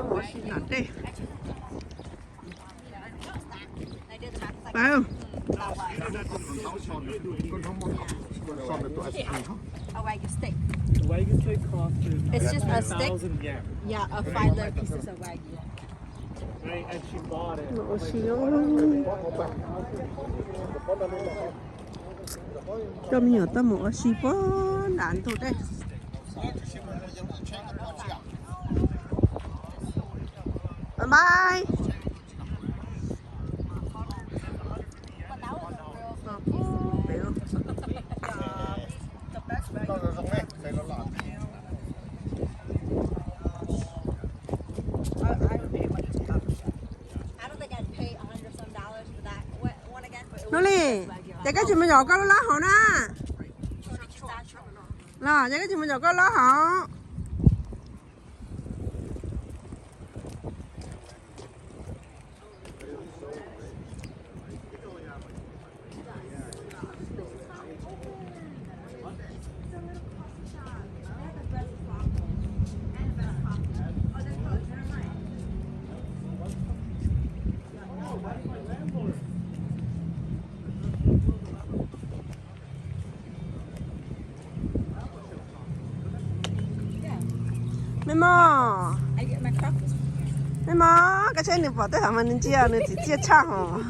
Mus ua si nram dej. Pab. A wagyu steak. The wagyu steak cost is It's just a steak. Thousand yen. Yeah, of five little pieces of wagyu. Right, and she bought it. Mus ua si. Coj me nyuam tuaj mus ua si puag nram ntug dej. Bye bye. Nub Lis, ces koj tsis mus zaum koj lub lab hauv na. Los ces koj tsis mus zaum koj lub lab hauv. Me mos, me mos, koj saib nws pom tej thaum mas nws ntsia nws txiv txiaj tshaj hos.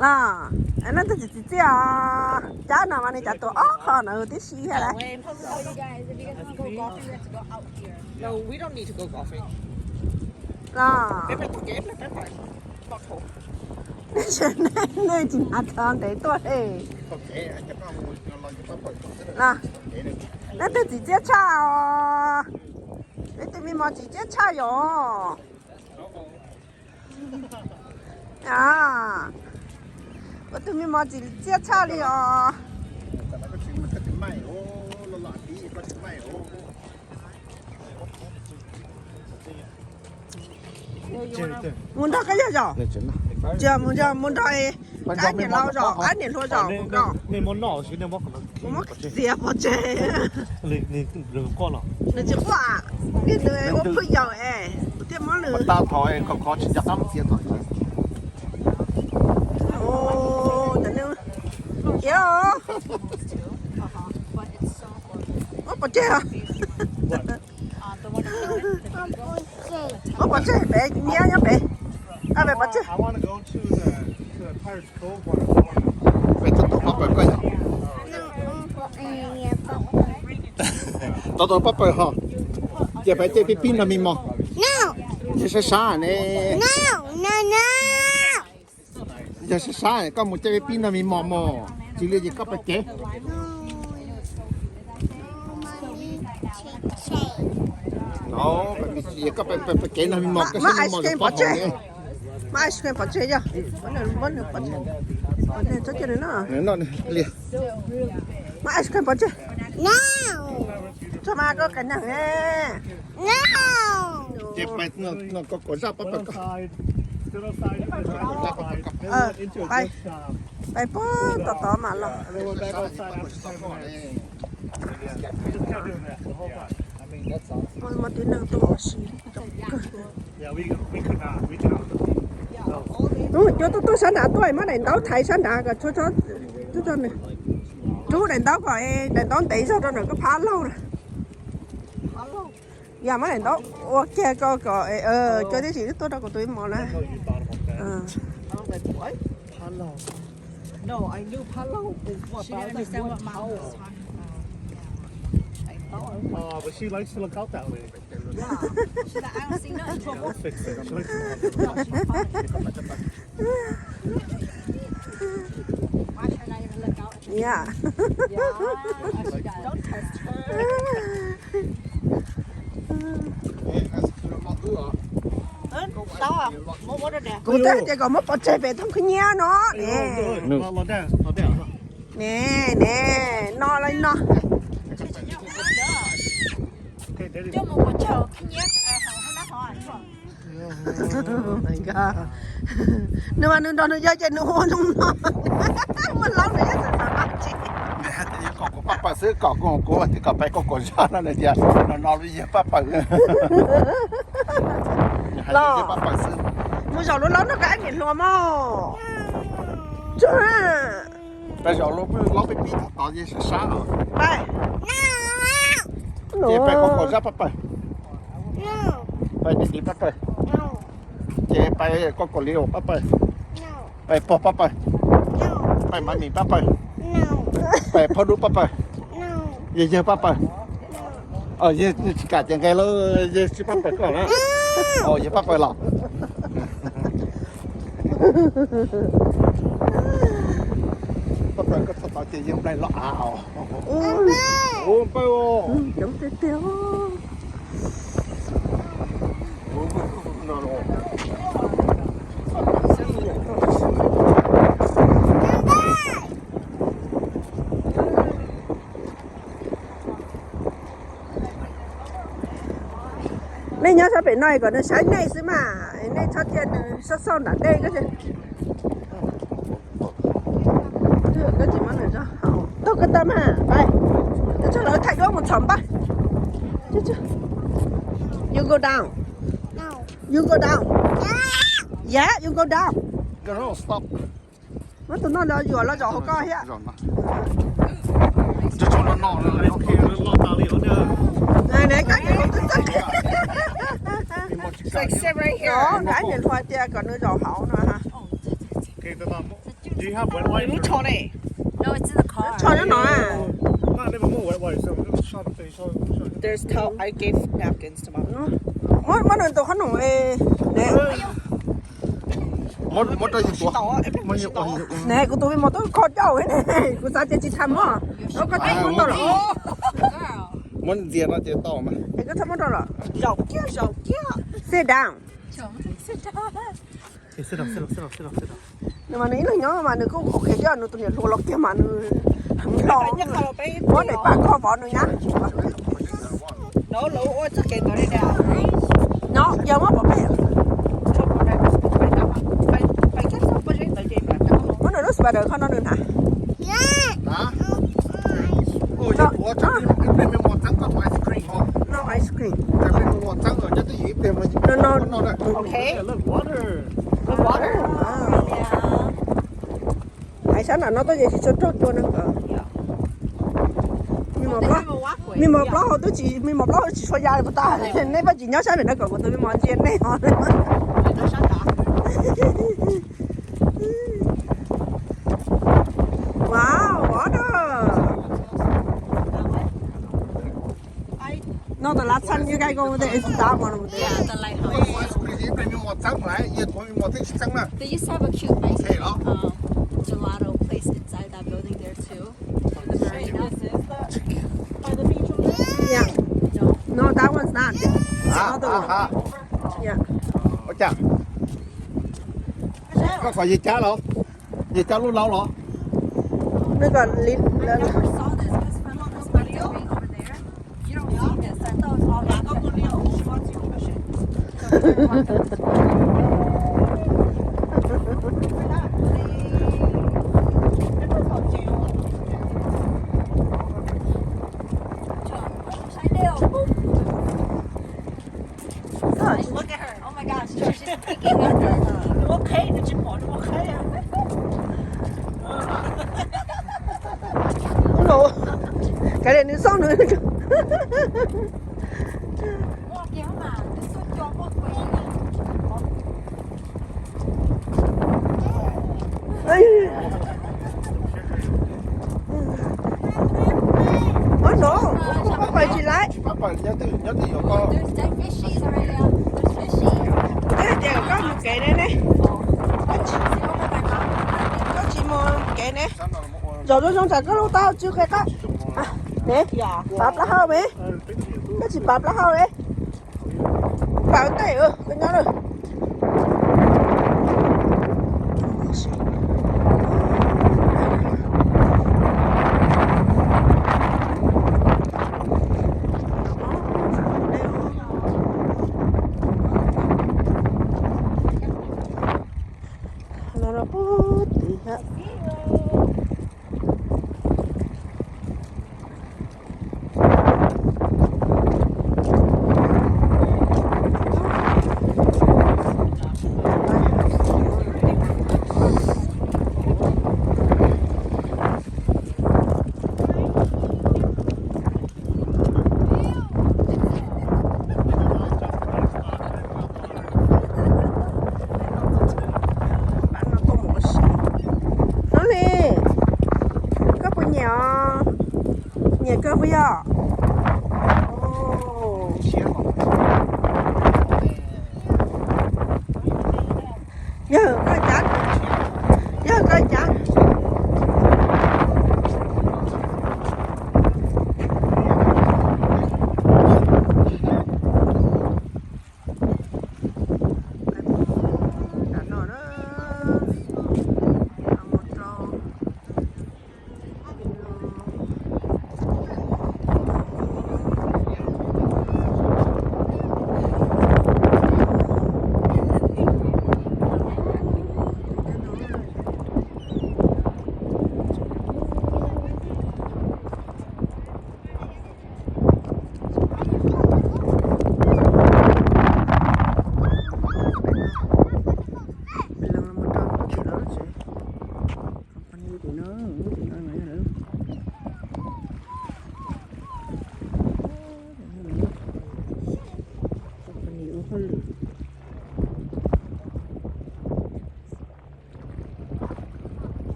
Los, leej twg txiv txiaj os? Cab no mas nws cov tuav ob qho no tib si thiab lawm. Los, nej tsis hnav txog ntev tuaj li. Los, leej twg txiv txiaj tshaj os? Leej twg me mos txiv txiaj tshaj yom? Ua tus me mos txiv txiaj tshaj li os. Mus nrog koj yog yom? Mus nrog, mus nrog qab niam laus zos, qab niam hluas zos. Kuv muab txiav pov tseg. Nws tsis quaj, nws ua phooj ywg es kuv thiaj muab nws. Muab pov tseg. Muab pov tseg pem, nyiab nyob pem. Koj pem pov tseg. Pem tau tus pab pawg koj yog? Tau tus pab pawg ho. Ces peb coj peb pib nrog me mos. Yog sab sab ne. Yog sab sab koj mus coj peb pib nrog me mos mos. Tsis li ces koj pais kev. Koj pais kev nrog me mos, koj saib me mos pov tseg. Muab ice cream pov tseg yog. Muab ice cream pov tseg. Tso mas koj qev neeg. Ces pais no koj kuv zaj pab pawg koj. Pais puag tom tod mas los. Muaj tib neeg tuaj ua si. Cov tuaj tuaj sab nrad tuaj, muab daim ntaub thaiv sab nrad kom tshuav, rub daim ntaub kom daim ntaub ntev zog rau ntawm koj phab laug na. Yog muab daim ntaub ua kiag ko kom cov tib si tuaj rau kuv tus me mos na. Kuv twb hais tias kom muab pov tseg pem thooj khib nyiab no ne. Ne, ne, no los no. Nws mas nws nrog nws yawg ces nws ua zoo no. Muaj laub nws yeej xav xav dab tsi. Paj Pawg xwb, kom kuv, kuv tias kom pais Koj Kaum Zaj no nws tias no no li yawg Paj Pawg. Los, yawg Paj Pawg xwb. Mus zaum lub laub noj koj ab niam hluas mog. Pais zaum lub laub peb pib tod tod yawg sab sab os. Pais. Ces pais Koj Kaum Zaj Paj Pawg. Pais Tis Tis Paj Pawg. Ces pais Koj Kaum Li Paj Pawg. Pais Pog Paj Pawg. Pais Mav Mis Paj Pawg. Pais Phauj Dub Paj Pawg. Yawg Yawg Paj Pawg. Yawg tsis kam ces nqe lawm, yawg tsis Paj Pawg koj na. Yawg Paj Pawg los. Paj Pawg koj txog tod ces yawg Nplaig los av os. Ua npawg os. Coob tiag tiag. Nej nyob sab pem no kom nws saib nej xwb mas, nej txhob cia nws xauj xauj nram dej. Koj tsis muab nws rau hauv, taug koj tau mas, pais. Koj tso lawv thaij duab mus txhom npawg. You go down. You go down. Yeah, you go down. Muab tus no los yuam los zaum hauv koj thiab. Nws ab niam hluas tias kom nws zaum hauv no. Tso nyob no. Muab nws tus qhob noom ne. Ne, kuv tus me mos twb kho cauj ne, kuv xav tias tsis tas muab. Koj txhob muab rau los. Muab ntxias no ces tau mas. Es koj txhob muab rau los. Sit down. Nws mas nws ib leeg nyob mas nws kuj ok thiab, nws tus niam hluas los kiag mas nws los muab daim pam kho vov nws nyab. No yog muab pov peb. Muab nws lub spider kho no nws hnav. No ice cream. No, no. Hais sab nram no tuaj ces tsis tshua raug cua no. Me mos plaub hau twb tsis, me mos plaub hau tsis tshua ya li puas tas. Nej paj tsis nyob sab pem no kom kuv tus me mos ntsia nej os. Wow, water. No, the last time you guys go over there is that one over there. Yeah, the lighthouse. They used to have a cute ice cream, um, gelato place inside that building there too. The marina. Yeah. No, that one's not. It's another one. Yeah. Koj kom yawg cab los? Yawg cab lub laub los? Nws kom li. Look at her. Oh my gosh, Josh, she's thinking about her. Nws ua qheb, nws tsis pom nws ua qheb. Kav liam nws xauj nws. Ua no, kuv pab pais tsis laiv. Kuv twb hais tias koj mus kev ne ne. Koj tsis mus kev ne. Zaum zoo zoo tsam koj lub taub hau tsw qe qab. Ne, pav plaub hau me. Koj tsis pav plaub hau me. Pav tej koj nyob lawm. Los rau pem tid thiab. puas yog?